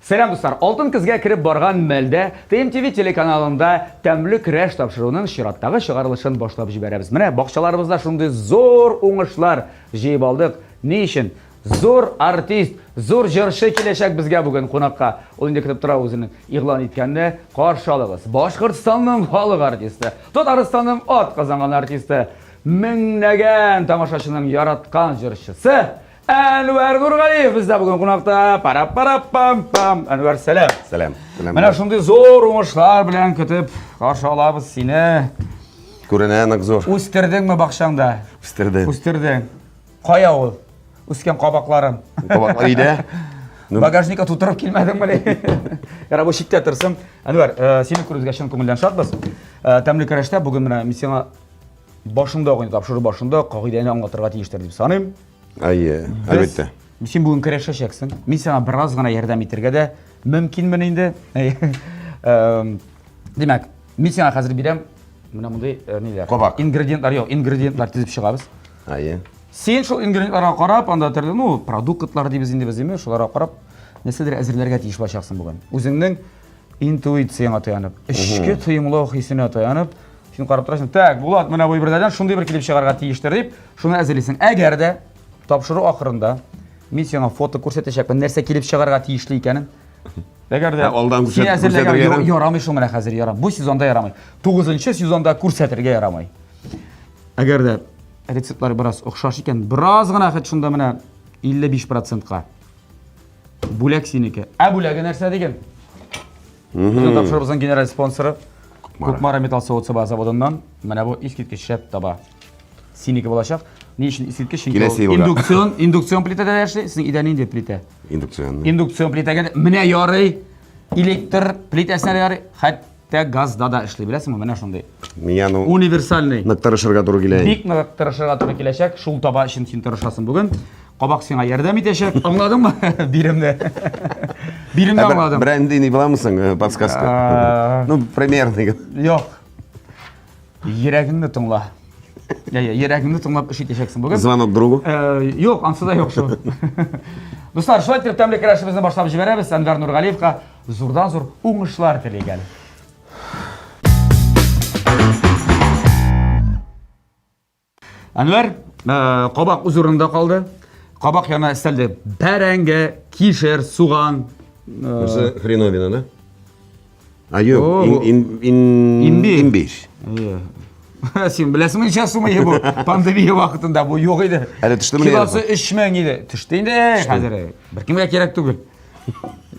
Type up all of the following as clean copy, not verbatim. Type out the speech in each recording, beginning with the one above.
Сәлам дуслар! Алтын көзгә кереп барган мәлдә ТМТВ телеканалында Тәмле көрәш тапшыруының чираттагы чыгарылышын башлап җибәрәбез. Менә бакчаларыбызда шундый зур уңышлар җыеп алдык. Ни өчен? Зур артист, зур җырчы киләчәк безгә бүген кунакка. Ул инде көтеп тора үзенең игълан иткәнне. Каршы алыгыз. Башкортстанның халык артисты, Татарстанның ат казанган артисты, меңләгән тамашачының яраткан җырчысы Әнвәр Нургалиев бездә бүген кунакта. Пара-пара-пам-пам. Әнвәр, сәлам. Сәлам. Сәлам. Менә шундый зур уңышлар белән көтеп каршы алабыз сине. Күренә нык зур. Үстердеңме бакчаңда? Үстердем. Үстердең. Кая ул? Үскән кабакларың. Кабаклар өйдә. Ну. Багажникка тутырып килмәдеңмени? Ярар, бу читтә торсын. Әнвәр, э, сине күрүебезгә чын күңелдән шатбыз. Э, тәмле көрәштә бүген менә мин сиңа башында ук инде тапшыру башында кагыйдәне аңлатырга тиештер дип саныйм. Әйе, әлбәттә. Син бүген көрәшәчәксең. Мин сиңа бераз гына ярдәм итәргә дә мөмкинмен инде. Эм, димәк, мин сиңа хәзер бирәм менә мондый э, ниләр. Кабак. Ингредиентлар юк, ингредиентлар тезеп чыгабыз. Әйе. Син шул ингредиентларга карап, анда төрле, ну, продуктлар дибез инде без, димме, шуларга карап, нәрсәдер әзерләргә тиеш булачаксың бүген. Үзеңнең интуицияңа таянып, эчке тоемлау хисенә таянып, син карап торасың, так, Булат, менә бу әйберләрдән шундый бер килеп чыгарга тиештер дип, шуны әзерлисең. Әгәр дә тапшыру ахырында мин сиңа фото күрсәтәчәкмен, нәрсә килеп чыгарга тиешле икәнен. Әгәр дә алдан син әзерләгән ярамый шул менә хәзер ярамый. Бу сезонда ярамый. 9 сезонда күрсәтергә ярамый. Әгәр дә рецептлар бераз охшаш икән, бераз гына хәт шунда менә 55 процентка. Бүләк синеке. Ә бүләге нәрсә диген? Безнең тапшыруыбызның генераль спонсоры Кукмара металл савыт-саба заводыннан менә бу искиткеч шәп таба. Синеке булачак. Ни өчен искиткеч? Чөнки Киләсе елга. Индукцион, индукцион плитәдә дә эшли. Сезнең өйдә нинди плитә? Индукцион. Индукцион плитәгә дә менә ярый. Электр плитәсенә дә ярый. Хәтта газда да эшли, беләсеңме? Менә шундый. Миңа ну универсальный. Нык тырышырга туры килә. Бик нык тырышырга туры киләчәк. Шул таба өчен син тырышасың бүген. Кабак сиңа ярдәм итәчәк. Аңладыңмы? Биремне. Биремне аңладым. Бренди не буламысың, э, подсказка? Ну, примерно. Юк. Йөрәгеңне тыңла. Әйе, йөрәгеңне тыңлап эш итәчәксең бүген. Звонок другу. Э, юк, ансы да юк шул. Дуслар, шулай итеп тәмле көрәшебезне башлап җибәрәбез. Әнвәр Нургалиевка зурдан-зур уңышлар телик әле. Әнвәр, э, кабак үз урынында калды. Кабак янына өстәлде бәрәңге, кишер, суган. Э, Берсе хреновина, да? А юк, ин, ин, имбирь. Имбирь. Син беләсеңме ничә сум иде бу? Пандемия вакытында бу юк иде. Әле төштеме? Килосы 3000 иде. Төште инде хәзер. Беркемгә кирәк түгел.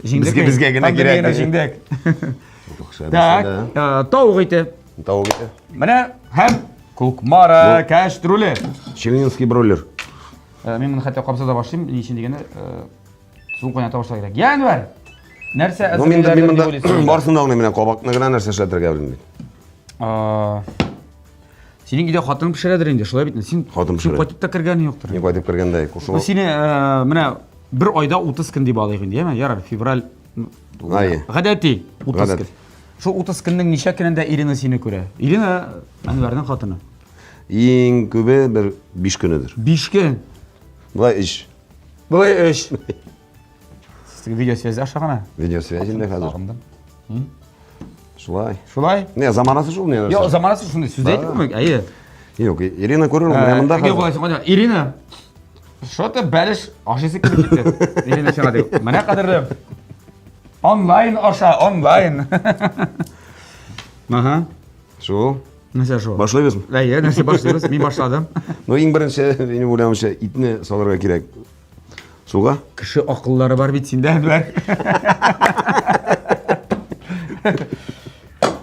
Җиңдек. Безгә безгә генә кирәк. Җиңдек. Так, э, тавык ите. Тавык ите. Менә һәм Кукмара кәштрүле. Челнинский бройлер. Э, мин моны хәтта кабза да башлыйм, ни өчен дигәндә, э, су кайната башлар кирәк. Я, Әнвәр! Нәрсә Ну, мин мин монда барысын да аңлыйм, менә кабакны гына нәрсә эшләтергә белмим бит. Синең өйдә хатын пешерәдер инде, шулай бит? Син хатын пешерә. Син кайтып та кергәнең юктыр. Мин кайтып кергәндә кушылып. Сине э, менә бер айда 30 көн дип алыйк инде, яме? Ярар, февраль. Ай. Гадәти 30 көн. Шул 30 көннең ничә көнендә Ирина сине күрә? Ирина Әнвәрнең хатыны. Иң күбе бер 5 көнедер. 5 көн. Болай 3. Болай 3. Видеосвязь аша гына. Видеосвязь инде хәзер. Сагындым. Шулай. Шулай? Не, заманасы шул не. Юк, заманасы шундый. Сүз әйтеп булмый. Әйе. Юк, Ирина күрер, менә монда хәзер. Ирина, что-то бәлеш ашыйсы килеп китте. Ирина сиңа дип. Менә кадерлем. Онлайн аша, онлайн. Ага. Шул. Нәрсә шул? Башлыйбызмы? Әйе, нәрсә башлыйбыз? Мин башладым. Ну, иң беренче, минем уйлавымча, итне салырга кирәк. Суга? Кеше акыллары бар бит синдә, Әнвәр.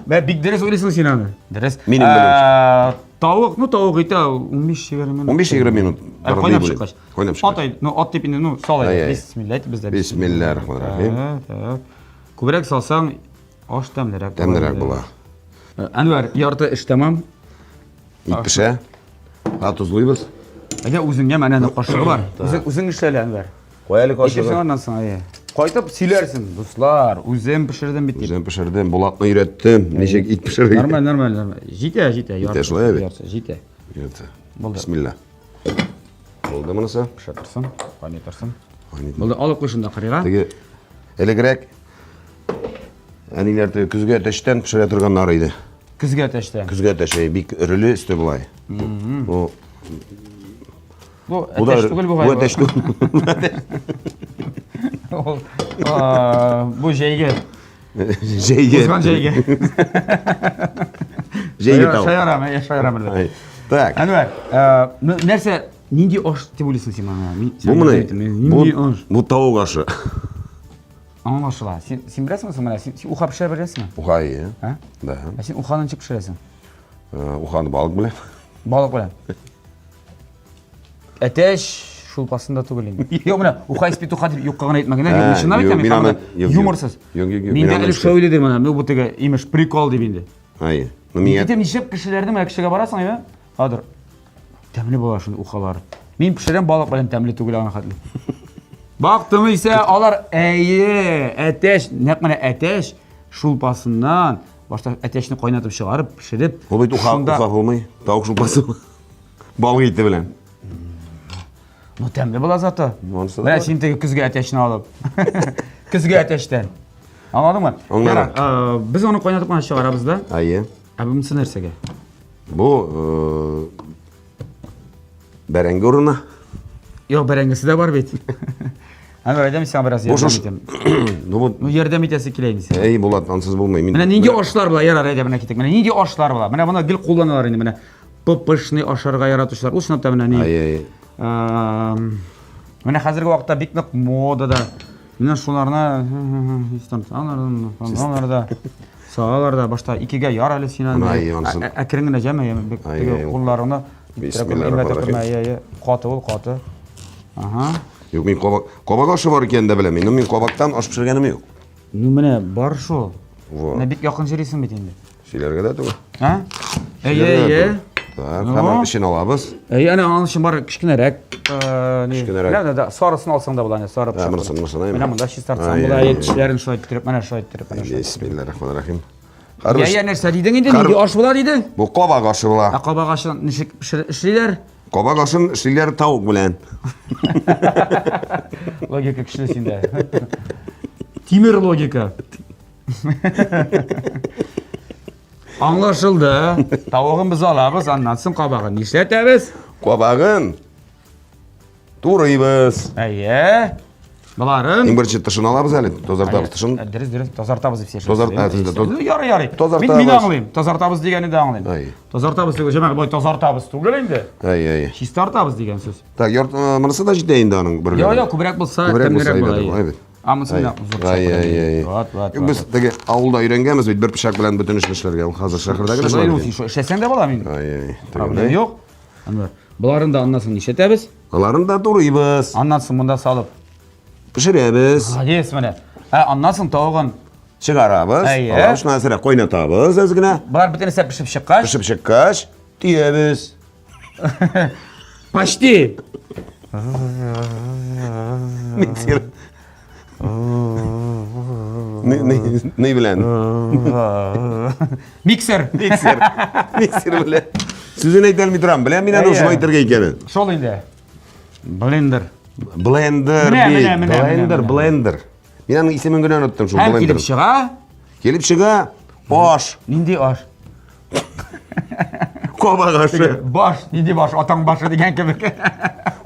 Бә, бик дөрес уйлыйсың син аны. Дөрес. Минем белүемчә. Тавык, ну тавык ите 15-20 минут. 15-20 минут. Ә кайнап чыккач. Кайнап чыккач. Ат, ну ат дип инде, ну сал әйдә. Бисмилла әйтеп бездә. Бисмиллаһир-рахманир-рахим. Так. Күбрәк салсаң, аш тәмлерәк була. Тәмлерәк була. Әнвәр, ярты эш тәмам. Ит пешә. Та тозлыйбыз. Әйдә үзеңә менә әнә кашыгы бар. Үзең үзең эшлә әле, Әнвәр. Куй әле кашыгы. Әйтерсең аннан соң, әйе. Кайтып сөйләрсең, дуслар, үзем пешердем бит. Үзем пешердем, Булатны өйрәттем, ничек ит пешерергә. Нормаль, нормаль, нормаль. Җитә, җитә, ярты. Җитә шулай бит. Ярты, җитә. Ярты. Булды. Бисмилла. Булды монысы. Пешә торсын, кайный торсын. Булды, алып куй шунда кырыйга. Теге. Элегрәк әниләр теге көзге әтәчтән пешерә торганнар иде. Көзге әтәчтән. Көзге әтәч, әй, бик өреле өсте болай. Бу Бу бу да әтәч түгел бугай. Бу әтәч түгел. Ул, бу җәйге. Җәйге. Узган җәйге. Җәйге тау. Шаярам, әйе, шаярам әлбәттә. Ай. Так. Әнвәр, ну, нәрсә, нинди аш дип уйлыйсың син моны? Мин Бу сиңа менә. әйтәм, Нинди Бу аш? бу тавык ашы. Аңлашыла. Син, син беләсеңме соң менә? Син, син уха пешерә беләсеңме? Уха, әйе. А? Да. Ә син уханы ничек пешерәсең? Уханы балык белән. Балык белән. Әтәч шулпасында түгел инде. Юк, менә уха из петуха дип юкка гына әйтмәгәннәр. Юк, Ә, мин чынлап юк, әйтәм, мин мин аны- аны юк, юк. юморсыз. Юк, юк, юк, Мин мин дә аны элек эшләп- шулай уйлыйм менә, ну бу теге имеш прикол дип инде. Әйе. Ну миңа Китем нишләп кешеләрнең менә кешегә барасың, әйме? Хәзер тәмле була шундый ухалар. Мин пешерәм балык белән тәмле түгел аңа хәтле. Бактым исә алар әйе, әтәч, нәкъ менә әтәч шулпасыннан башта әтәчне кайнатып чыгарып, пешереп. Ул бит уха, шунда- уха булмый. Тавык шулпасы. Балык ите белән. Ну тәмле була зато. Монысы да Менә бар. син теге көзге әтәчне алып. Көзге әтәчтән. Аңладыңмы? Аңладым. Ярар, без аны кайнатып кына чыгарабыз да. Әйе. Ә монысы нәрсәгә? Бу бәрәңге урыны. Юк, бәрәңгесе дә бар бит. Әнвәр, әйдә мин сиңа бераз Бу ярдәм шуш. итәм. Ну бу Ну, ярдәм итәсе килә инде сиңа. Әй, Булат, ансыз булмый. Мин Менә нинди ашлар була, ярар, әйдә менә китик. Менә нинди ашлар була. Менә моны гел кулланалар инде менә. Пышный ашарга яратучылар. Ул чынлап та менә ни. Әй, әй. Менә хәзерге вакытта бик нык модада. Менә шуларны алар да салалар да башта икегә яр әле син аны. Ай, анысын. Әкрен генә җәмә, яме, бик Ай, теге ай. кулларыңны Бисмиллахир-рахманир-рахим. Әйе, каты ул, каты. Ага. Юк, мин кабак, кабак ашы бар икәнен дә беләм. Мин кабактан аш пешергәнем юк. Ну менә бар шул. Во. Менә бик якын йөрисең бит инде. Сөйләргә дә түгел. А? Әйе, Сөйләргә дә әйе. түгел. Так, Ну. һәм эчен алабыз. Әйе, әнә аның өчен бар кечкенәрәк. Ни. Кечкенәрәк. Менә да, сарысын алсаң да була, әнә сары пычак. монысын, монысын, әйме? Менә монда чистартсаң Ай, була, ай, әйе, ай. тешләрен шулай иттереп, менә шулай иттереп, менә шулай. Бисмиллахир-рахманир-рахим. Я, я нәрсә дидең инде? Нинди аш була дидең? Бу кабак ашы була. Ә кабак ашын ничек эшлиләр? Кабак ашын эшлиләр тавык белән. Логика көчле синдә. Тимер логика. Аңлашылды. Тавыгын без алабыз, аннан соң кабагын нишләтәбез? Кабагын турыйбыз. Әйе. Боларын Иң беренче тышын алабыз әле, тазартабыз тышын. Дөрес, дөрес, тазартабыз дип сөйләшәбез. Тазарт- ә, сез дә тоз- Ну, ярый, ярый. Тазартабыз. Мин, мин аңлыйм. Тазартабыз дигәнне дә аңлыйм. Әй. Тазартабыз түгел, җәмәгать, болай тазартабыз түгел инде. Әй, әй. Чистартабыз дигән сүз. Так, ярт, монысы да җитә инде аның бер. Йо, йо, күбрәк булса, Күбрәк булса тәмлерәк була. әйбәт әйе. була, әйбәт. А монысы менә зур пычак Ай, белән. ай, ай. Вот, вот, Юк, Без вот. теге авылда өйрәнгәнбез бит бер пычак белән бөтен эшне эшләргә. Ул хәзер шәһәрдә генә Шулай шулай. ул, син шулай эшләсәң дә була мин. Ай, ай. Проблем Тегендәй. юк. Әнвәр. Боларын да аннан соң нишләтәбез? Аларын да турыйбыз. Аннан соң монда салып. Пешерәбез. Молодец менә. Ә аннан соң тавыгын Чыгарабыз. Әйе. Алар шуны әзрәк кайнатабыз әз генә. Болар бөтен нәрсә пешеп чыккач, Пешеп чыккач, төябез. почти. Миксер. Ни, ни, ни белән? Миксер. Миксер. Миксер белән. Сүзен әйтә алмый торам. Беләм мин аны Әйе. шулай әйтергә икәнен. Шул инде. Блендер. Блендер Менә, бит. менә, менә, Блендер, менә, менә. блендер. Мин аның исемен генә оныттым шул Һәм блендер. килеп чыга. Килеп чыга аш, Нинди аш? кабак ашы, Баш, нинди баш? Атаң башы дигән кебек.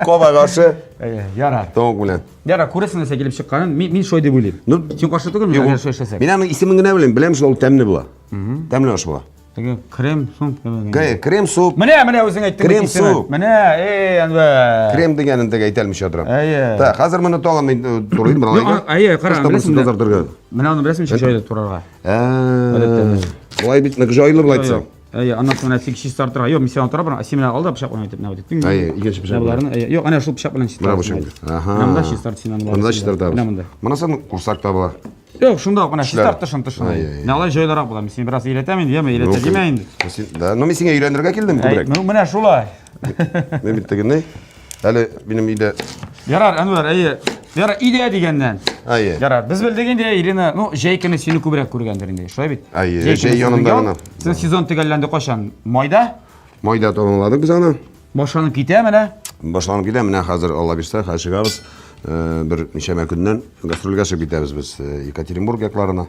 кабак ашы, Әйе, ярар. тавык белән. Ярар, күрәсең нәрсә килеп чыкканын. Мин, мин шулай дип уйлыйм. Ну, Син каршы түгелме? Юк, Әгәр шулай эшләсәк. Мин аның исемен генә беләм, беләм шул ул тәмле була. Тәмле аш була. Теге крем суп кебек. Крем, крем суп. Менә, менә үзең әйттең. Крем бит исемен. суп. Менә, эй, Әнвәр. Крем дигәнен теге әйтә алмыйча торам. Әйе. Так, хәзер моны тагын мин турыйм бер Юк, әйе, кара, беләсеңме? Тазартырга. Менә аны беләсеңме, ничек җайлы турарга? Ә. Болай бит нык җайлы болай айтсаң. Әйе, аннан соң менә син чистартырга. Юк, мин сиңа торам, ә син менә ал да пычак белән әйтеп, менә бит. Әйе, икенче пычак Менә боларны, әйе. Юк, әнә шул пычак белән Менә чистартасың. бу Аһа. Менә монда чистарт син аны. Монда чистартабыз. Менә монда. Монысын курсак та була. Юк, шунда ук менә чистарт тышын тышын. Әйе, әйе. Менә алай җайлырак була. Мин сине бераз өйрәтәм инде, яме, өйрәтә димә инде. Син, да, ну мин сиңа өйрәнергә килдем күбрәк. Ну, менә шулай. Мин бит тегендәй. Әле минем өйдә. Ярар, Әнвәр, әйе. Ярар, өйдә дигәннән. Әйе. Ярар, без белдек инде, Ирина, ну, җәй көне сине күбрәк күргәндер инде, шулай бит? Әйе, Җәй җәй көне янында сезнең гына. ял. Сезнең сезон төгәлләнде кайчан? Майда? Майда тамамладык без аны. Башланып китә менә. Башланып китә, менә хәзер Алла бирсә, хәзер чыгабыз. Бер ничәмә көннән гастрольгә чыгып китәбез без Екатеринбург якларына.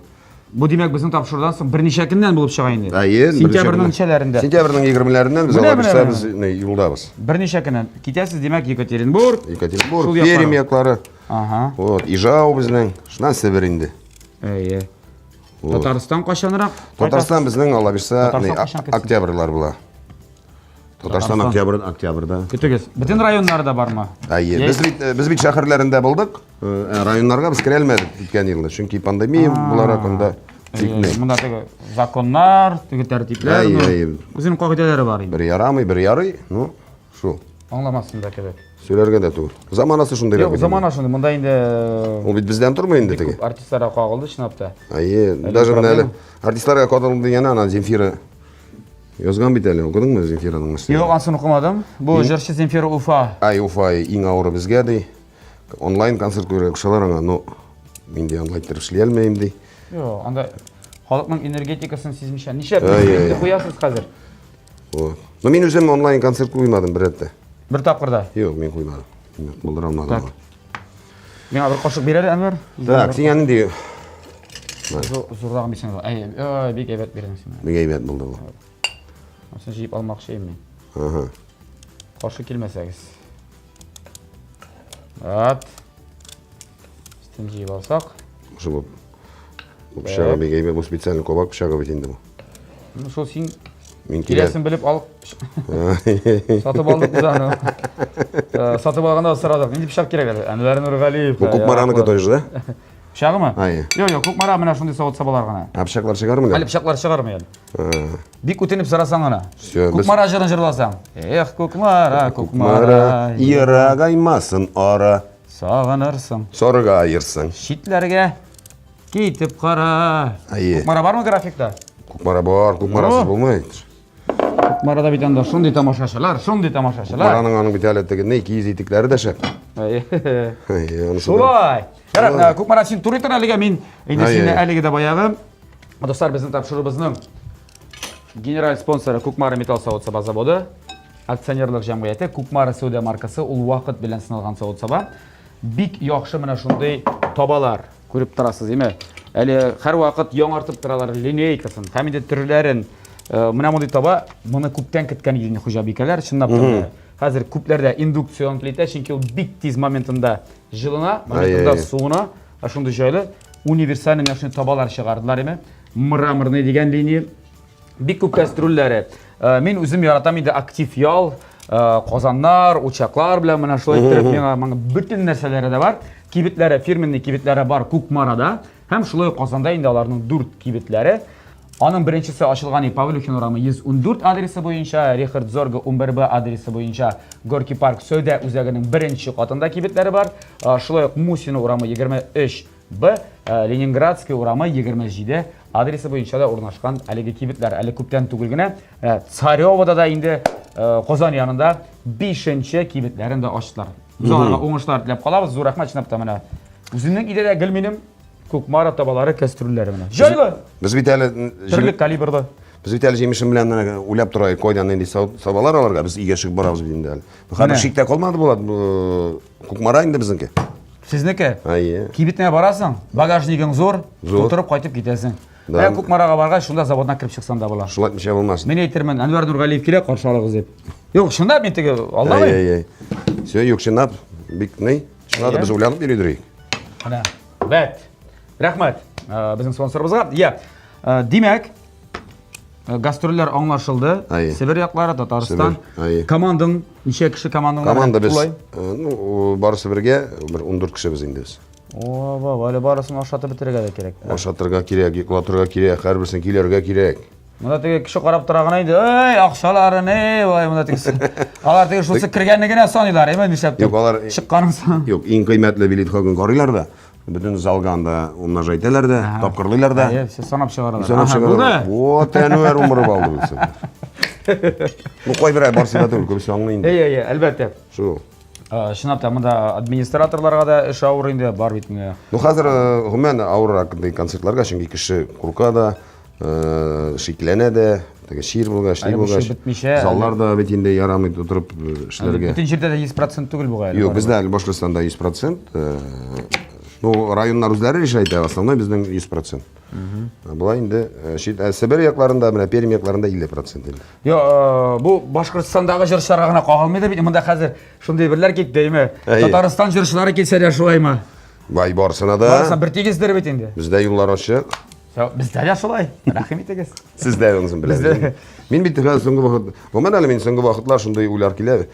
Бу димәк безнең тапшырудан соң берничә көннән булып чыга инде. Әйе, Сентябрьнең ничәләрендә? Сентябрьнең 20-ләреннән без Менә, алла менә, бирсә менә. без не, юлдабыз. Берничә көннән китәсез, димәк, Екатеринбург. Екатеринбург, Шул яклары. Пермь яклары. Ага. Вот, Ижау безнең, шуннан Себер инде. Әйе. Вот. Татарстан кайчанрак? Татарстан безнең алла бирсә, Татарстан не, кайчан китсен? октябрьлар була. Татарстан Татарстан. октябрь, октябрьдә. Көтегез. Бөтен районнарда бармы? Әйе, без бит без бит шәһәрләрендә булдык. Ә районнарга без керә алмадык үткән елны, чөнки пандемия буларак анда Әйе, тик Монда теге законнар, теге тәртипләр, Әйе, ну, әйе. үзенең кагыйдәләре бар инде. Бер ярамый, бер ярый, ну, шул. Аңламассың да кебек. Сөйләргә дә түгел. Заманасы шундый. Юк, замана шундый. Монда инде Ул бит бездән тормый инде теге. күп артистларга кагылды чынлап та. Әйе, даже менә әле артистларга кагылды дигәне ана Земфира язган бит әле, укыдыңмы Земфираның нәрсәсен? Юк, ансын укымадым. Бу җырчы Земфира Уфа. Ай, Уфа иң авыры безгә ди. Онлайн концерт күрергә кушалар аңа, но мин ди онлайн иттереп эшли алмыйм ди. Юк, анда халыкның энергетикасын сизмичә. Нишләп Әй, әй. куясыз хәзер? Вот. Но мин үзем онлайн концерт куймадым бер рәттә. Бер тапкыр да. Юк, мин куймадым. Мин булдыра алмадым. Так. Миңа бер кашык бир әле, Әнвәр. Так, сиңа нинди? Зуррагын бирсәң, әй, ой, бик әйбәт бирдең син. Бик әйбәт булды бу. Асын җыеп алмакчы идем мин. Ага. Каршы килмәсәгез. Ат. Өстен җыеп алсак. Шул бу. Бу пычагы бик әйбәт, бу специальный кабак пычагы бит инде бу. Ну, шул син Мин килә. киләсен белеп алып сатып алдык без аны. Сатып алганда сорадык, нинди пычак кирәк әле? Әнвәр Нургалиев. Бу Кукмараныкы тоже, да? Пычагымы? Әйе. Юк, юк, Кукмара менә шундый савыт-сабалар гына. А пычаклар чыгармы? Әле пычаклар чыгармый әле. Бик үтенеп сорасаң гына. Всё, без- Кукмара җырын җырласаң. Эх, Кукмара, Кукмара, Кукмара. ерагаймасын ара. Сагынырсың. Сорыга айырсың. Читләргә китеп кара. Әйе. Кукмара бармы графикта? Кукмара бар, Кукмарасыз Ну. булмый. Кукмарада бит анда шундый тамашачылар, шундый тамашачылар. Кукмараның аның бит әле теге ни киез итекләре дә шәп. Әйе. Әйе, анысы да. Шулай. Ярар, Кукмара син туры тор әлегә мин инде Әйе. сине әлеге дә баягы. Дуслар, безнең тапшыруыбызның генераль спонсоры Кукмара металл савыт-саба заводы, акционерлык җәмгыяте, Кукмара сәүдә маркасы ул вакыт белән сыналган савыт-саба. Бик яхшы менә шундый табалар күреп торасыз, димә. Әле һәрвакыт яңартып торалар линейкасын һәм инде төрләрен. Менә мондый таба, моны күптән көткән иде инде хуҗабикәләр, чынлап та. Менә хәзер күпләрдә индукцион плитә, чөнки ул бик тиз моментында җылына, моментында Ай-яй-яй. суына. Ә шундый җайлы универсальный менә шундый табалар чыгардылар име. Мраморный дигән линия. Бик күп кастрюльләре. Мин үзем яратам инде актив ял, казаннар, учаклар белән менә шулай иттереп миңа моның бөтен нәрсәләре дә бар. Кибетләре, фирменный кибетләре бар Кукмарада һәм шулай ук Казанда инде аларның 4 кибетләре. Аның беренчесе ачылган и Павлюхин урамы 114 адресы буенча, Рихард Зорга 11Б адресы буенча Горький парк сәүдә үзәгенең беренче катында кибетләре бар. Шулай ук Мусина урамы 23Б, Ленинградский урамы 27 адресы буенча да урнашкан әлеге кибетләр. Әле күптән түгел генә Царевода да инде Казан янында 5нче кибетләрен дә ачтылар. Без аларга уңышлар теләп калабыз. Зур рәхмәт, чынлап та менә. Үземнең өйдә дә гел минем Кукмара табалары, кәстрүлләре менә. Җайлы. Без бит әле Төрле калибрлы. Без бит әле җимешем белән менә уйлап тора, кайдан нинди сабалар алырга, без өйгә чыгып барабыз бит инде әле. Хәзер шиктә калмады булат, Кукмара инде безнеке. Сезнеке? Әйе. Кибетенә барасың, багажнигың зур, тутырып кайтып китәсең. Ә Кукмарага баргач, шунда заводына кереп чыксаң да була. Шулай итмичә булмас. Мин әйтермен, Әнвәр Нургалиев килә, каршы алыгыз дип. Юк, чынлап мин теге алдамыйм. Әй, әй. Все, юк, чынлап, бик ни. Чынлап без уйланып йөридер. Менә. Бәт. Рәхмәт безнең спонсорыбызга. Я. Димәк, гастрольләр аңлашылды. Себер яклары, Татарстан. Командаң ничә кеше командаң? Команда без, ну, барысы бергә бер 14 кеше без инде без. О, баба, әле барысын ашатып бетерергә дә кирәк. Ашатырга кирәк, йоклатырга кирәк, һәрберсен көйләргә кирәк. Монда теге кеше карап тора гына инде, эй, акчаларын, эй, вай, монда теге. Алар теге шусы кергәнне генә саныйлар, әйме, нишләп? Юк, алар чыкканын сан. Юк, иң кыйммәтле билет хакын карыйлар да, бөтен залга анда умножать итәләр дә, тапкырлыйлар да. Әйе, все санап чыгаралар. Санап чыгаралар. Вот, Әнвәр умырып алды бу. Ну, кайбер барсы да түгел, күбесе аңлый инде. Әйе, әйе, әлбәттә. Шул. Чынлап та, монда администраторларга да эш авыр инде, бар бит менә. Ну, хәзер гомумән авыррак концертларга, чөнки кеше курка да, шикләнә дә. Теге чир булгач, ни Әле бу булгач. чир бетмичә, Заллар да бит инде ярамый тутырып эшләргә. Бөтен җирдә дә 100% түгел бугай әле. Юк, бездә әле Башкортстанда 100%. Ну, районнар үзләре решает, ә основной безнең 100%. Болай инде чит Себер якларында, менә Пермь якларында 50% инде. Йо, бу Башкортстандагы җырчыларга гына кагылмый да бит. Монда хәзер шундый берләр китте, әйме? Татарстан җырчылары килсә дә шулаймы? Бай барсына да. Барысына бер тигездер бит инде. Бездә юллар ачык. Бездә дә шулай. Рәхим итегез. Сездә анысын беләм. Мин бит хәзер соңгы вакыт, гомумән әле мин соңгы вакытлар шундый уйлар килә.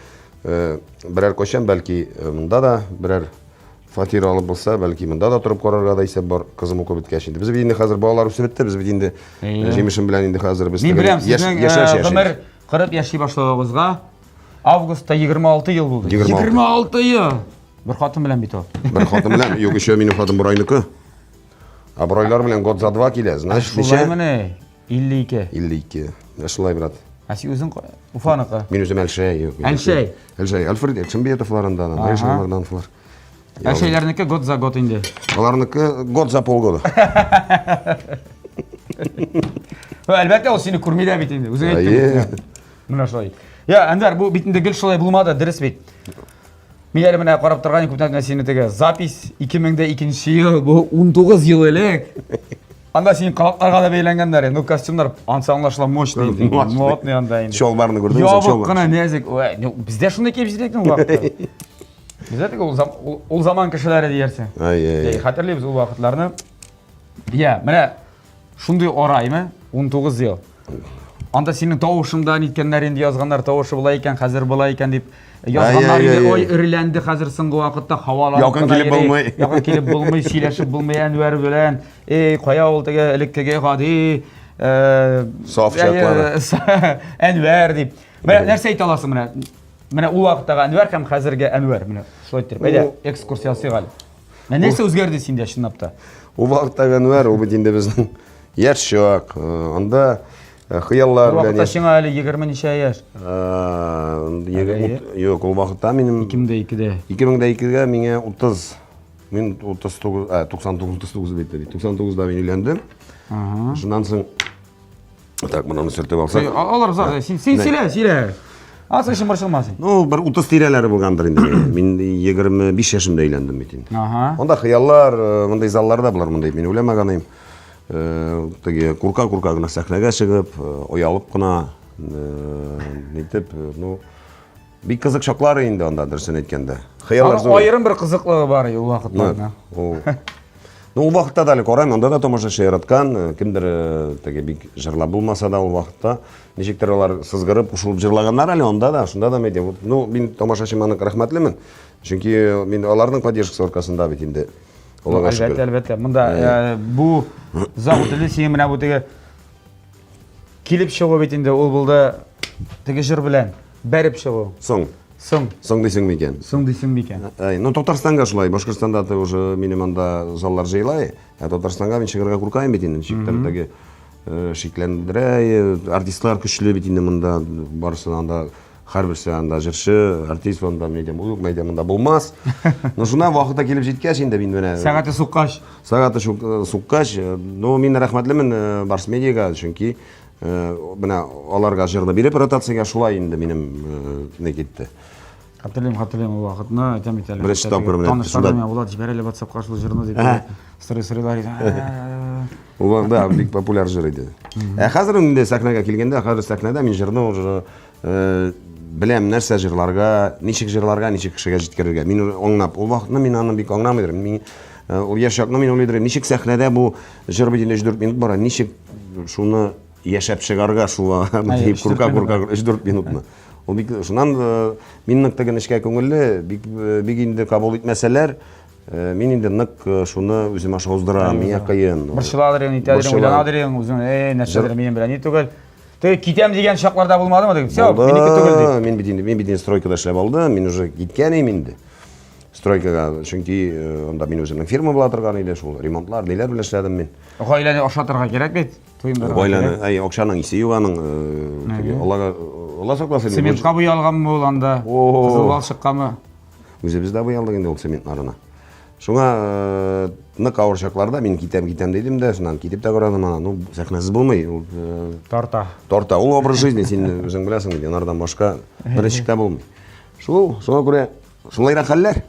Берәр кайчан бәлки монда да берәр фатир алып булса, бәлки монда да торып карарга да исәп бар, кызым укып беткәч инде. Без бит инде хәзер балалар үсеп бетте, без бит инде җимешем белән инде хәзер без Мин беләм, сезнең гомер кырып яши башлавыгызга августта 26 ел булды. 26 ел. Бер хатын белән бит ул. Бер хатын белән, юк, еще минем хатын Бурайныкы. А Бурайлар белән год за два килә, значит, ничә? Шулаймыни? 52. 52. Менә шулай, брат. Ә син үзең Уфаныкы? Мин үзем Әлшәй, юк. Әлшәй. Әлшәй. Альфред Якшимбетовларында, Андрей Шаймардановлар. Әлшәйләрнеке год за год инде. Аларныкы год за полгода. Әлбәттә, ул сине күрми дә бит инде. Үзең әйттең. Менә шулай. Я, Әнвәр, бу бит инде гел шулай булмады, дөрес бит. Мин әле менә карап торган күптән генә сине теге запись 2002 ел, бу 19 ел элек. Анда синең колакларга да бәйләнгәннәр. Ну, костюмнар ансы аңлашыла мощный инде. Модный анда инде. Чалбарны күрдеңме? Ябык кына нәзек. Ой, ну, бездә шундый киеп җитәк ул вакытта. Бездә теге ул, ул заман кешеләре диярсең. Ай, ай. Хәтерлибез ул вакытларны. Я, менә Шундый ара, әйме? 19 ел. Анда синең тавышыңда ниткәннәр инде язганнар, тавышы болай икән, хәзер болай икән дип язганнар инде. Ой, эреләнде хәзер соңгы вакытта һаваланып. Якын килеп булмый. Якын килеп булмый, сөйләшеп булмый Әнвәр белән. Эй, кая ул теге элеккеге гади, саф чаклары. Әнвәр дип. Менә нәрсә әйтә аласың менә? Менә ул вакыттагы Әнвәр һәм хәзерге Әнвәр. Менә шулай итеп. Әйдә, экскурс ясыйк әле. Ә нәрсә үзгәрде синдә чынлап та? Ул вакытта Әнвәр, ул бит инде безнең яшь чак. Анда хыяллар белән. Ул вакытта сиңа әле 20 ничә яшь? Юк, ул вакытта минем 2002-дә. 2002-дә миңа 30. Мин 39, 99, 39 бит, 99-да мин өйләндем. Шуннан соң Так, моны сөртеп алсак. Алар зар, син син сөйлә, сөйлә. Асы өчен борчылма син. Ну, бер 30 тирәләре булгандыр инде. Мин 25 яшемдә өйләндем бит инде. Ага. Анда хыяллар, мондый залларда булар мондый мин уйламаган идем. Теге курка-курка гына сәхнәгә чыгып, оялып кына, нитеп, ну, бик кызык чаклар инде анда, дөресен әйткәндә. Хыяллар зур. Аерым бер кызыклыгы бар ул вакытларда. Ул Ну, ул вакытта да әле карыйм, анда да тамашачы яраткан, кемдер теге бик җырлап булмаса да ул вакытта ничектер алар сызгырып, кушылып җырлаганнар әле анда да, шунда да мәйтәм. Вот, ну, мин тамашачыма нык рәхмәтлемен. Чөнки мин аларның поддержкасы аркасында бит инде. Аллага шөкер. Әлбәттә, әлбәттә. Монда бу зал үтелде, синең менә бу теге килеп чыгу бит инде ул булды теге җыр белән бәреп чыгу. Соң. Соң. Соң дисең микән? Соң дисең микән? Әй, ну Татарстанга шулай, Башкортстанда да уже минем анда заллар җыела, ә Татарстанга мин чыгарга куркаем бит инде, ничектер теге шикләндерә, артистлар көчле бит инде монда, барысы анда һәрберсе анда җырчы, артист анда мин әйтәм, юк, мин әйтәм, монда булмас. Но шуннан вакыты килеп җиткәч инде мин менә Сәгате суккач. Сәгате суккач, ну мин рәхмәтлемен Барс Медиага, чөнки Менә аларга җырны биреп ротациягә шулай инде минем не китте. Хәтерлим, хәтерлим ул вакытны, әйтәм бит әле. Беренче тапкыр менә. Танышлар миңа Булат җибәр әле WhatsAppка шул җырны дип сорый-сорыйлар иде. Ул вакытта бик популяр җыр иде. Ә хәзер инде сәхнәгә килгәндә, хәзер сәхнәдә мин җырны уже беләм нәрсә җырларга, ничек җырларга, ничек кешегә җиткерергә. Мин аңлап, ул вакытны мин аны бик аңламый идем. Мин ул яшь чакны мин уйлый идем, ничек сәхнәдә бу җыр бит инде 3-4 минут бара, ничек шуны яшәп чыгарга шуңа дип курка курка 3-4 минутны. Ул бик шуннан мин нык теге нечкә күңелле, бик бик инде кабул итмәсәләр, мин инде нык шуны үзем аша уздырам, миңа кыен. Борчыладыр инде, итәдер, уйланадыр инде үзең, эй, нәрсәдер минем белән ни түгел. Теге китәм дигән чакларда булмадымы теге? Все, минеке түгел дип. Мин бит инде, мин бит инде стройкада эшләп алдым, мин уже киткән идем инде. Стройкага, чөнки анда мин үземнең фирма була торган иде, шул ремонтлар, ниләр белән эшләдем мин. Гаиләне ашатырга кирәк бит, туендырырга. Гаиләне, әй, акчаның исе юк аның, теге Аллага, Алла сакласын. Цементка буялганмы ул анда? Кызыл балчыккамы? Үзебез дә буялдык инде ул цементларына. Шуңа э, нык авыр чакларда мин китәм, китәм дидем дә, шуннан китеп тә карадым ана. Ну, сәхнәсез булмый. Ул э, тарта. Тарта. Ул образ жизни, син үзең беләсең бит, анардан башка берничек тә булмый. Шул, шуңа күрә шулайрак хәлләр.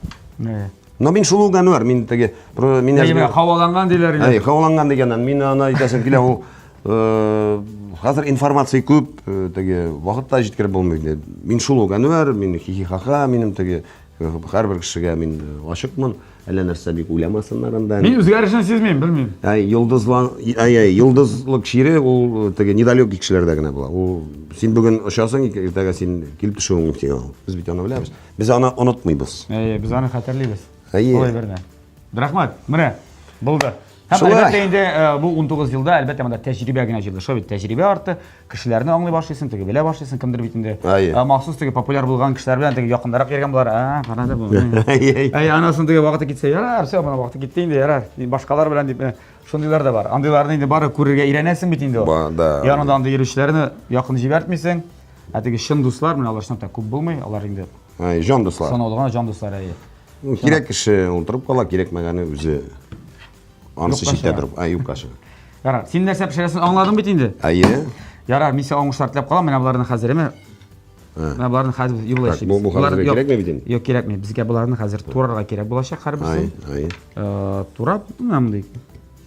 Но мин шул ук Әнвәр, мин теге, мин Әйе, менә һаваланган диләр инде. Әйе, һаваланган дигәннән, мин аны әйтәсем килә, ул э, хәзер информация күп, э, теге вакыт та җиткереп булмый инде. Мин шул ук Әнвәр, мин хихи-ха-ха, минем теге һәрбер кешегә мин ачыкмын, әллә нәрсә бик уйламасыннар анда. Мин үзгәрешен сизмим, белмим. Әй, йолдызлан, әй, әй, йолдызлык чире ул теге недалекий кешеләрдә генә була. Ул син бүген очасың, иртәгә син килеп төшүең мөмкин. Без бит аны беләбез. Без аны онытмыйбыз. Әйе, без аны хәтерлибез. Әйе. Ул әйберне. Рәхмәт. Менә булды. Һәм Шулай. әлбәттә инде э, бу 19 елда әлбәттә монда тәҗрибә генә җыелды. Шулай бит тәҗрибә артты. Кешеләрне аңлый башлыйсың, теге белә башлыйсың, кемдер бит инде Әйе. э, махсус теге популяр булган кешеләр белән теге якындарак йөргән булар. А, карады бу. Әйе. Әй, анасын теге вакыты китсә, ярар, все, моның вакыты китте инде, ярар. Башкалар белән дип, э, шундыйлар да бар. Андыйларны инде бары күрергә өйрәнәсең бит инде. ул. Ба, да. Янында андый йөрүчеләрне якын җибәртмисең. Ә теге чын дуслар, менә алар чынлап та күп булмый, алар инде Әй, җан дуслар. санаулы гына җан дуслар, әйе. Ну, кирәк кеше утырып кала, кирәкмәгәне үзе анысы Юкка читтә чыга. торып, ай, юкка чыга. Ярар, син нәрсә пешерәсен аңладың бит инде. Әйе. Ярар, мин сиңа уңышлар теләп калам, менә боларны хәзер, әме. Менә боларны хәзер без юллай Так, бу хәзер кирәкми бит инде. Юк, кирәкми. Безгә боларны хәзер турарга кирәк булачак һәрберсен. Ай, ай. Э, турап, менә мондый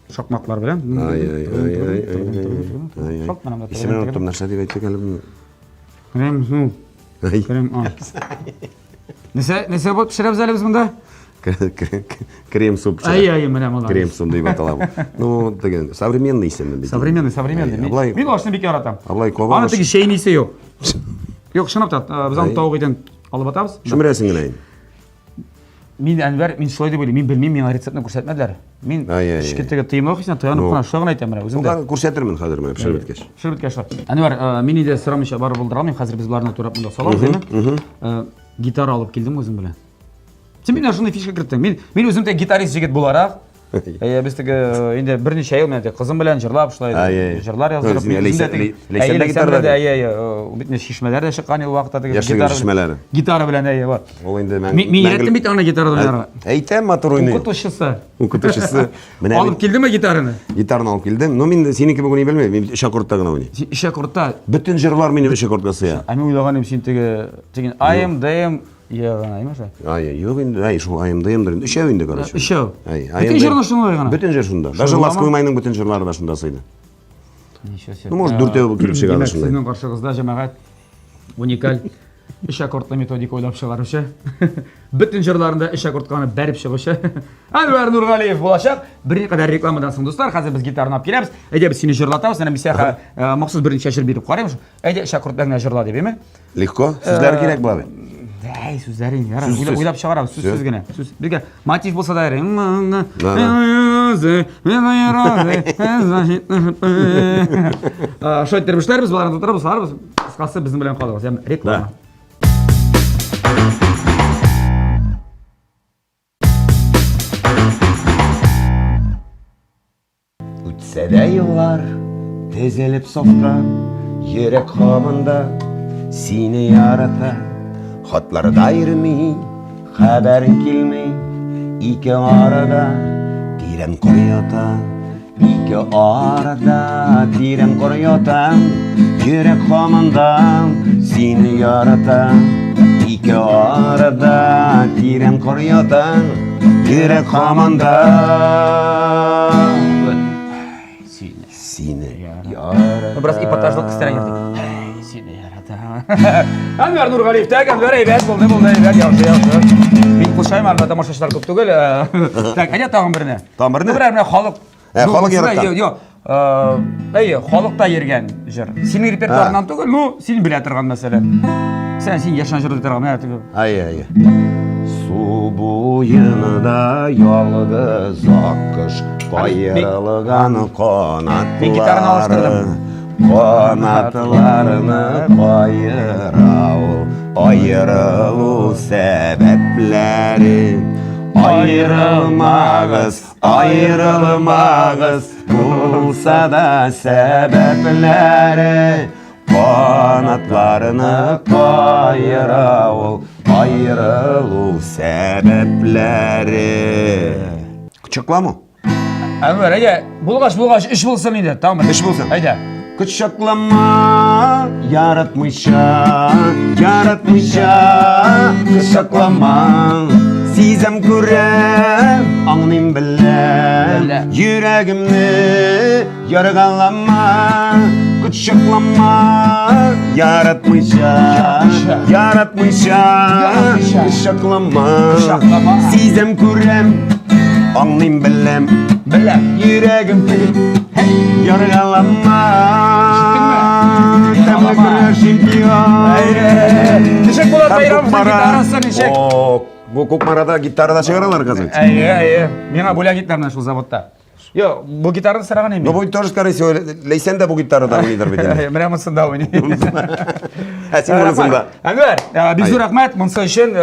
шакмаклар белән. Ай, ай, ай, ай, ай, ай, ай. Шалт менә монда. Исемен оныттым, нәрсә дип әйттек әле моны? Крем, ну, Ай. крем, а. Нәрсә, нәрсә булып пешерәбез әле без монда? Крем суп. Ай, ай, менә монда. Крем суп дип атала бу. Ну, теге современный исеме бит. Современный, современный. Ай, Аблай, Мин ашны бик яратам. Аблай кабак. Аны теге чәйнисе юк. Юк, чынлап та, э, без аны тавык итен алып атабыз. Чүмерәсең генә инде. Мин Әнвәр, мин шулай дип уйлыйм. Мин белмим, миңа рецептны күрсәтмәделәр. Мин эчке теге тыймлык хисенә таянып кына шулай гына әйтәм менә үзем дә. Күрсәтермен хәзер менә пешереп беткәч. Пешереп беткәч шулай. Әнвәр, э, мин инде сорамыйча барып булдыра алмыйм. Хәзер без боларны турап монда салабыз, әйме? Э, гитара алып килдем үзем белән. Син мине шундый фишка керттең. Мин мин үзем дә гитарист җегет буларак, Әйе, без теге э, инде берничә ел менә кызым белән җырлап шулай җырлар яздырып. Ләйсән дә гитарада. Әйе, әйе, бит менә чишмәләр дә чыккан ел вакытта теге гитара. Чишмәләре. Гитара белән әйе, бар. Ул инде мәңге. Мин өйрәттем бит аны гитарада уйнарга. Әйтәм, матур уйный. Укытучысы. Укытучысы. Менә алып килдеме гитараны? Гитараны алып килдем. Но мин синеке бүген белмим. Мин өч аккордта гына уйныйм. Син өч аккордта? Бөтен җырлар минем өч аккордка сыя. Ә мин уйлаган идем, син теге теге I am, D am, Ягына, әйме шулай? Ай, юк инде, әй, шул АМДМдыр инде. Өчәү инде, короче. Өчәү. Әй, Бөтен җырны шунда гына. Бөтен җыр шунда. Даже Ласковый майның бөтен җырлары да шунда сыйды. Ничего себе. Ну, может, дүртәү килеп чыгады Димәк, шунда. сезнең каршыгызда җәмәгать уникаль өч аккордлы методика уйлап чыгаручы, бөтен җырларында өч аккордка аны бәреп чыгучы Әнвәр Нургалиев булачак. Берникадәр рекламадан соң, дуслар, хәзер без гитараны алып киләбез. Әйдә, без сине җырлатабыз. Менә мин сиңа э, махсус берничә җыр биреп карыйм. Әйдә, өч аккорд белән генә җырла дип, әйме? Легко. Сүзләр кирәк була бит. Әй, сүзләре инде, ярар. Сүз, Уйлап, сүз. уйлап чыгарабыз, сүз, Сүз. сүз генә. Сүз. Безгә мотив булса да ярый. Да, Шулай иттереп эшләрбез, боларны тутырабыз, саларбыз. Кыскасы, безнең белән калыгыз. Ягъни реклама. Да. Үтсә дә еллар, тезелеп сафка, Йөрәк һаман да сине ярата. Хатларда йөрми, хәбәрең килми, Ике арада тирән кар ята. Ике арада тирән кар ята, Йөрәк һаман да сине ярата. Ике арада тирән кар ята, Йөрәк һаман да Сине. Сине ярата. Ну, бераз эпатажлык өстенә йөрдек. Әй, сине ярата. Әнвәр Нургалиев, так, Әнвәр әйбәт булды, булды, әйбәт, яхшы, яхшы. Мин кушайм, анда тамашачылар күп түгел. Так, әйдә тагын берне. Тагын берне? Ну, берәр менә халык. Ә, Ну, халык монысы да, яраткан. Юк, юк. Әйе, халыкта йөргән җыр. Синең репертуарыңнан түгел, ну, син белә торган мәсәлән. Сен син яшән җыр торган, менә теге. Ай, ай. Су буенда ялгыз аккош каерылган канатлары. Мин гитараны алыштырдым. Канатларны каера ул, аерылу сәбәпләре. Аерылмагыз, Аерылмагыз, булса да сәбәпләре. Канатларны каера ул, аерылу сәбәпләре. Кочакламы? Әнвәр, әйдә, булгач, булгач, эш булсын инде, тамыр. Эш булсын. Әйдә. Кочаклама, яратмыйча, яратмыйча, кочаклама. Сизәм, күрәм, аңлыйм, беләм, Белә. йөрәгемне яргалама, кочаклама, яратмыйча, Яратмыйча. яратмыйча, Яратмыйча. кочаклама. Кочаклама. Сизәм, күрәм, аңлыйм, беләм, Беләм. Йөрәгем яргалама. Ишеттеңме? Тәмле көрәш чемпион. Ничек була Һәм Байрамовның Кукмара. гитарасы ничек? О, бу Кукмарада гитарада чыгаралар хәзер. Әйе, әйе. Миңа бүләк иттеләр менә шул заводта. Йо, бу гитараны сораган Ну идем. бу тоже, скорее всего, Ләйсән дә бу гитарада уйныйдыр бит инде. Менә монсында уйный. Ә син монысында. Әнвәр, бик зур рәхмәт монсы өчен.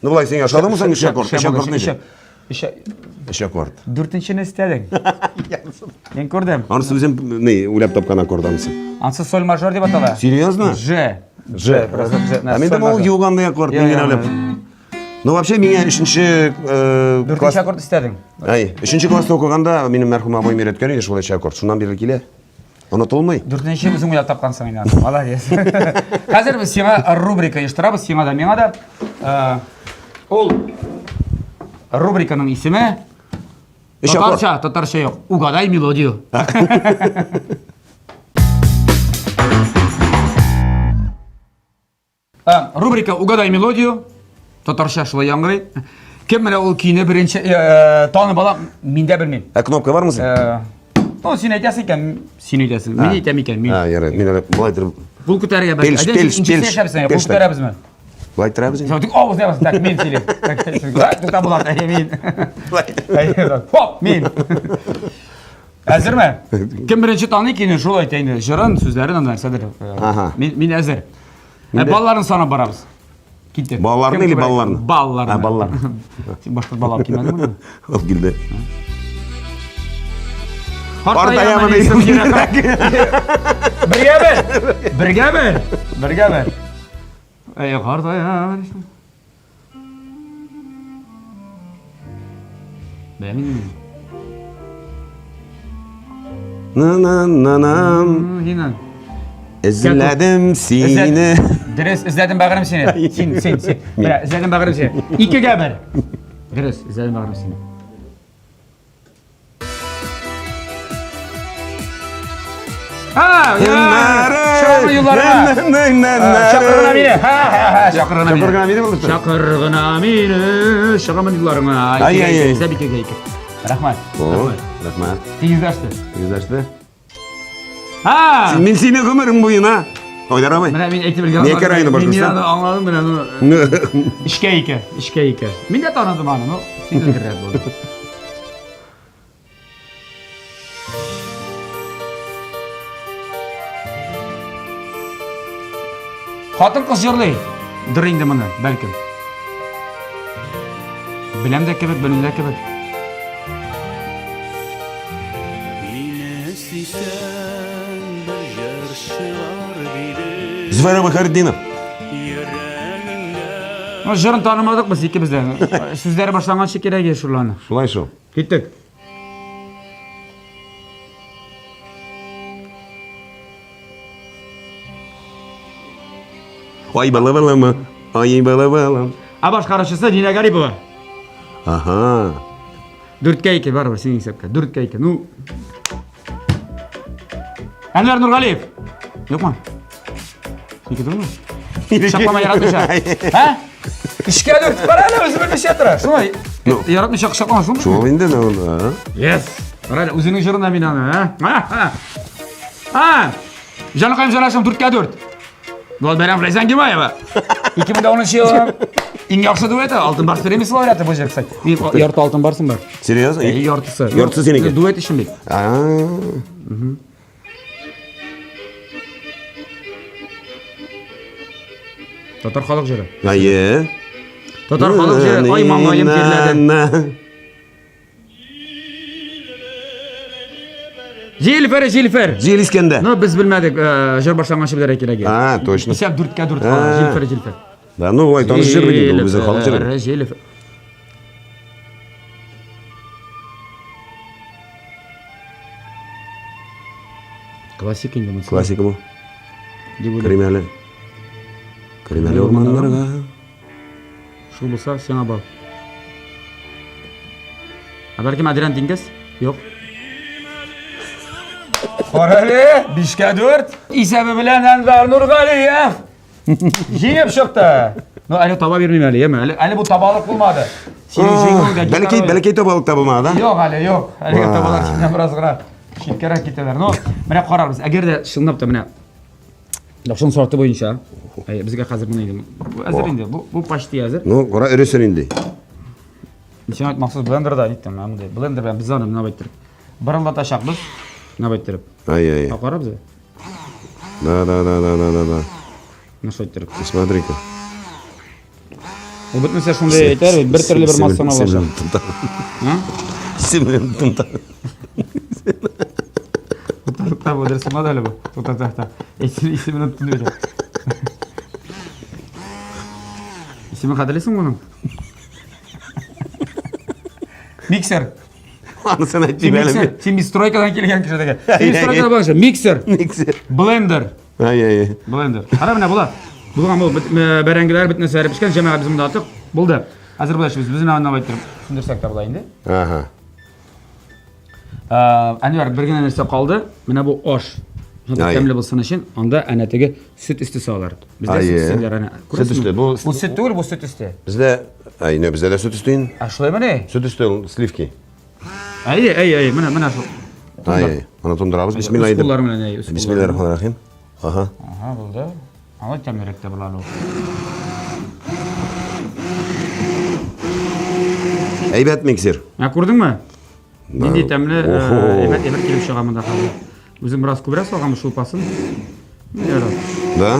Ну болай син ошадымы соң өч аккорд? Өч аккорд ничек? Өч Өч аккорд. Дүртенчене истәдең. Мин күрдем. Анысы үзем ни уйлап тапкан аккорд анысы. Ансы соль мажор дип атала. Серьезно? Ж. Ж. Просто Ж. Ә мин думал, ул юк андый аккорд, мин генә уйлап. Ну вообще миңа өченче Дүртенче класс аккорд истәдең. Әй, өченче класста укыганда минем мәрхүм абыем өйрәткән иде шул өч аккорд. Шуннан бирле килә. Онытылмый. Дүртенче үзең уйлап тапкансың инде. аны. Молодец. Хәзер без сиңа рубрика оештырабыз, сиңа да, миңа да. Ул рубриканың исеме Өч аккорд. татарча, татарча юк. Угадай мелодию. Рубрика Угадай мелодию. Татарча шулай яңгырый. Кем менә ул көйне беренче танып ала, мин дә белмим. Ә кнопка бармы син? Ну, син әйтәсең икән, син әйтәсең. Мин әйтәм икән, мин. А, ярый. Мин әле болай торып. Кул күтәрергә бәлки. Пелш, Әйдә, пелш, ничек пелш. яшәпсең? Кул Пелш так. күтәрәбезме? Болай торабыз инде. Тик авыз ябасың, так, мин сөйлим. Так, тукта Булат, әйе, мин. Әйе, Хоп, мин. Әзерме? Кем беренче таный көйне, шул әйтә инде. Җырын, сүзләрен, анда нәрсәдер. Ага. Мин, мин әзер. Ә, балларын санап барабыз. Киттек. Балларны Кем или күбрәк? балларны? Балларны. А, балларны. Син башкорт бала алып килмәдеңме? Ул килде. Картаямын Картаямын исем Бергә бер. Бергә бер. Бергә бер. Әй, картаямын исем. Беләм инде мин. На-на-на-нам. Нина. Эзләдем сине. Дөрес, эзләдем бәгырем сине. Син, син, син. Менә, эзләдем бәгырем сине. Икегә бер. Дөрес, эзләдем бәгырем сине. А, Чакыр юлларга. Чакыр гына мине. Ха, ха, ха, чакыр гына мине. Чакыр гына мине булды. Чакыр гына мине. Чыгамын юлларыңа. Ай, ай, ай. Исәп икегә ике. Рәхмәт. Рәхмәт. Тигезләште. Тигезләште. Ha! Мин сине гомерем буена. Айдар абый. Менә мин әйтеп өлгердем. Нәкә районы Мин Башкортстан. аны аңладым, менә ну. Эшкә ике, эшкә ике. Мин дә таныдым аны, ну, син өлгеррәк булдың. Хатын кыз җырлый. Дыр инде моны, бәлкем. Беләм дә кебек, белмим дә кебек. Мине сөйсәң, бер җыр чыгар диде. Зөфәр абый Хәйретдинов. Йөрәгеңдә Ну, җырын танымадык без икебез дә. Сүзләре башланганчы кирәк иде шул аны. Шулай шул. Киттек. Ай бала балама, ай бала балам. Ә башкаручысы Динә Гарипова. Ага. Дүрткә ике барыбер синең исәпкә. Дүрткә ике. Ну. Әнвәр Нургалиев. Юкмы? Синеке түгелме? Шаклама яратмыйча. Ә? Өчкә дүрт. Кара әле үзе белмичә тора. Шулай. Ну. Яратмыйча кочаклама шулмы? Шул инде, ну, а. Yes. Кара әле үзенең җырына мин аны, ә? А! Җаныкаем җанашым дүрткә дүрт. Булат Бәйрәмов, Ләйсән Гимаева. 2010 елның иң яхшы дуэты Алтын Барс премиясе лауреаты бу җыр, кстати. Мин ярты Алтын Барсым бар. Серьезно? Әйе, яртысы. Яртысы синеке. Дуэт өчен бит. А. Татар халык җыры. Әйе. Татар халык җыры. Ай маңгаем тирләде. Җилфер, җилфер. Җил искәндә. Ну, без белмәдек, э, җыр башланганчы белергә кирәк иде. А, точно. Исәп дүрткә дүрт кала. А. Җилфер, җилфер. Да, ну, ой, таныш җыр бит инде ул, безнең халык җыры. Җилфер, җилфер. Классик инде монысы. Классика бу. Дип уйлыйм. Керим әле. Керим әле урманнарга. Шул булса, сиңа бал. Ә бәлкем Әдрән диңгез? Юк. Карале, 5-кә 4. Исәбе белән Әнвәр Нургалиев җиңеп чыкты. Ну, әле таба бирмим әле, яме. Әле, әле бу табалык булмады. Синең җиңүеңдә Бәләкәй, бәләкәй табалык та булмады, да? Юк әле, юк. Әлегә табалар синнән бераз гына читкәрәк китәләр. Ну, менә карарбыз. Әгәр дә чынлап та менә Лапшаның сорты буенча. Әй, безгә хәзер моны инде. Бу әзер инде. Бу бу почти әзер. Ну, кара өресен инде. Син айт махсус блендерда ниттем, менә мондый. Блендер белән без аны менә байтырып. Бырылдатачакбыз. Менә байтырып. Ай, ай. Ә кара безгә. Да, да, да, да, да, да, да. Менә шулай иттереп. Смотри-ка. Ул бөтенесе шундый әйтәр, бер төрле бер массаны алачак. Исемен тынта. Тукта, бу дөрес булмады әле бу. Тукта, тукта. Исемен оныттым дип әйтәм. Исемен хәтерлисеңме моның? Миксер. Анысын әйтмим әле. Миксер. Син стройкадан килгән кеше дигән. Син стройкадан барган Миксер. Миксер. Блендер. Ай, ай, ай. Блендер. Кара менә була. Булган бу бәрәңгеләр бөтен нәрсәләр пешкән, җәмәгать без монда аттык. Булды. Хәзер болай эшлибез. Без менә аны әйттереп сүндерсәк тә була инде. Ага. Әнвәр, бер генә нәрсә калды. Менә бу аш. Шунда тәмле булсын өчен, анда әнә теге сөт өсте салалар. Бездә сөт өсте диләр әнә. Сөт өсте. Бу бу сөт түгел, бу сөт өсте. Бездә, ай, не, бездә дә сөт өсте инде. Ә шулаймыни? Сөт өсте ул сливки. Әй, әй, әй, менә, менә шул. Ай, ай. Моны тондырабыз. Бисмилла әйтеп. Куллар белән, әй. Бисмиллахир-рахманир-рахим. Ага. Ага, булды. Алай тәмлерәк тә була ул. Әйбәт миксер. Ә күрдеңме? Нинди тәмле, әйбәт әйбер килеп чыга монда хәзер. Үзем бераз күбрәк салганмын шулпасын. Ярар. Да?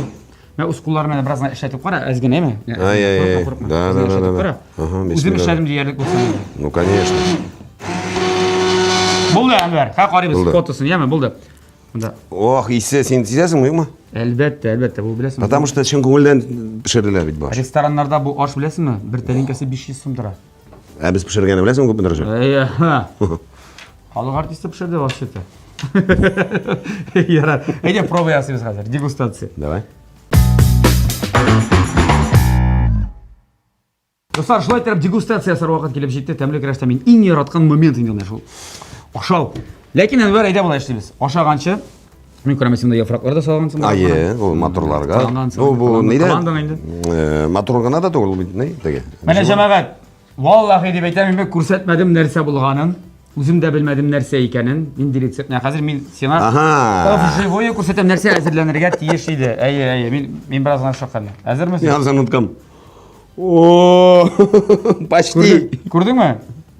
Менә үз кулларым белән бераз гына эшләтеп кара, әз генә әйме? Ай, ай, ай. Да, да, да, да. Ага, Үзем эшләдем диярлек булсын. Ну, конечно. Булды, Әнвәр. Ха, карыйбыз фотосын, яме, булды. Монда. Ох, исе, син сизәсеңме, юкмы? Әлбәттә, әлбәттә, бу беләсеңме? Потому что чын күңелдән пешерделәр бит баш. Рестораннарда бу аш беләсеңме? Бер тәлинкәсе 500 сум тора. Ә без пешергәнне беләсеңме күпме торачак? Әйе. Халык артисты пешерде вообще-то. Ярар. Әйдә проба ясыйбыз хәзер, дегустация. Давай. Дуслар, шулай итеп дегустация ясар вакыт килеп җитте. Тәмле көрәштә мин иң яраткан момент инде менә шул. Ашау. Ләкин Әнвәр, әйдә болай эшлибез. Ашаганчы Мин күрәм, син яфраклар да салгансың. Әйе, ул матурларга. Ну, бу нидә? Э, матур гына да түгел бит, ни, теге. Менә җәмәгать, валлахи дип әйтәм, мин күрсәтмәдем нәрсә булганын. Үзем дә белмәдем нәрсә икәнен, нинди рецепт. Менә хәзер мин сиңа Ага. Вживую күрсәтәм нәрсә әзерләнергә тиеш иде. Әйе, әйе, мин мин бераз гына шаккаттым. Әзерме син? Мин аны оныткам. О, почти. Күрдеңме?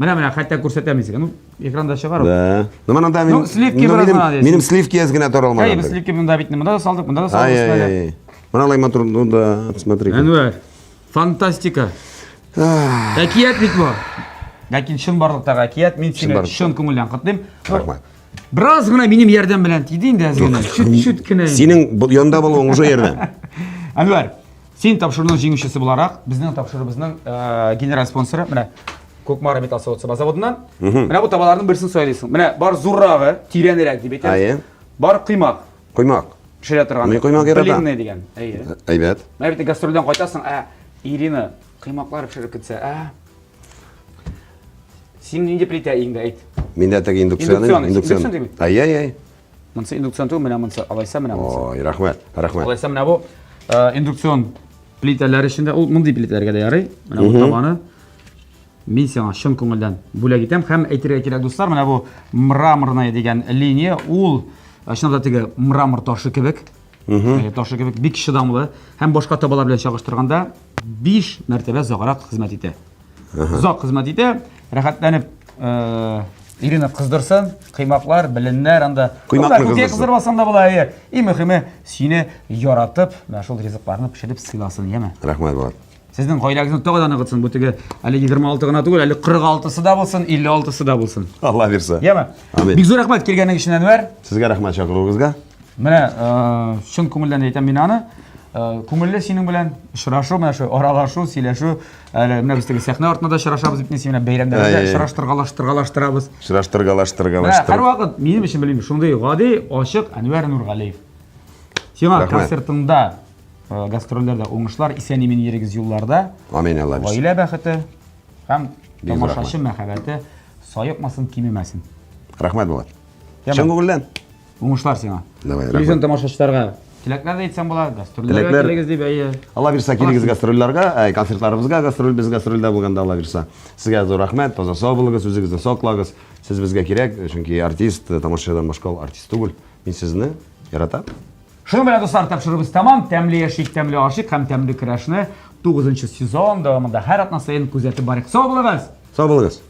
Менә менә хәтта күрсәтәм мин сиңа. Ну, экранда чыгар ул. Да. Ну, менә мин. Ну, сливки бераз гына. Минем сливки әз генә тора алмадым. Әй, без сливки монда бит монда да салдык, монда да салдык. Ай, ай, ай. Менә алай матур, ну да, смотри. Әнвәр, фантастика. Әкият бит бу. Ләкин чынбарлыктагы әкият, мин сине чын күңелдән котлыйм. Рәхмәт. Бераз гына минем ярдәм белән тиде инде әз генә. Чүт-чүт кенә. Синең янда булуың уже ярдәм. Әнвәр, Син тапшыруның җиңүчесе буларак, безнең тапшыруыбызның э, генераль спонсоры, менә Кукмара металл савыт-саба заводыннан. Менә бу табаларның берсен сайлыйсың. Менә бар зуррагы, тирәнрәк дип әйтәбез. Әйе. Бар коймак. Коймак. Пешерә торган. Мин коймак яратам. Блинный дигән. Әйе. Әйбәт. Менә бит гастрольдән кайтасың, ә Ирина коймаклар пешереп көтсә, ә. Син нинди плитә өеңдә әйт. Миндә теге индукцион. Индукцион. Индукцион дими. Әйе, әйе. Монысы индукцион түгел, менә монысы. Алайса менә монысы. Ой, рәхмәт, рәхмәт. Алайса менә бу э, индукцион плитәләр эчендә ул мондый плитәләргә дә ярый. Менә бу табаны мин сиңа чын күңелдән бүләк итәм һәм әйтергә кирәк, дуслар, менә бу мраморная дигән линия, ул э, чынлап та теге мрамор ташы кебек. Э, ташы кебек бик чыдамлы һәм башка табалар белән чагыштырганда 5 мәртәбә озаграк хезмәт итә. Озак хезмәт итә, рәхәтләнеп э, Ирина кыздырсын, кыймаклар, беленнәр анда. Кыймакны кыздырсын. Кыздырмасаң да була, әйе. Иң мөһиме, сине яратып, менә шул ризыкларны пешереп сыйласын, яме. Рәхмәт, Булат. Сезнең гаиләгезне тагы да ныгытсын. Бу теге әле 26 гына түгел, әле 46-сы да булсын, 56-сы да булсын. Алла бирсә. Яме. Амин. Бик зур рәхмәт килгәнең өчен, Әнвәр. Сезгә рәхмәт чакыруыгызга. Менә э, чын күңелдән әйтәм мин аны. Э, күңелле синең белән очрашу, менә шу аралашу, сөйләшү. Әле менә без теге сәхнә артында да очрашабыз бит, син менә бәйрәмнәрдә очраштыргалаштыргалаштырабыз. Очраштыргалаштыргалаштыр. Һәрвакыт минем өчен белмим, шундый гади, ачык Әнвәр Нургалиев. Сиңа концертыңда, э, гастрольләрдә уңышлар, исән-имин йөрегез юлларда. Амин, Алла бирсен. Гаилә бәхете һәм тамашачы мәхәббәте саекмасын, кимемәсен. Рәхмәт, Булат. Чын күңелдән. Уңышлар сиңа. Давай, рәхмәт. Телевизион тамашачыларга теләкләр дә әйтсәң була, гастрольләргә килегез дип, әйе. Алла бирсә, килегез гастрольләргә, әй, концертларыбызга, гастроль без гастрольдә булганда Алла бирсә. Сезгә зур рәхмәт, таза сау булыгыз, үзегезне саклагыз. Сез безгә кирәк, чөнки артист тамашачыдан башка ул артист түгел. Мин сезне яратам. Шуның белән, дуслар, тапшыруыбыз тәмам. Тәмле яшик, тәмле ашыйк һәм тәмле көрәшне 9 сезон дәвамында һәр атна саен күзәтеп барыйк. Сау булыгыз! Сау булыгыз!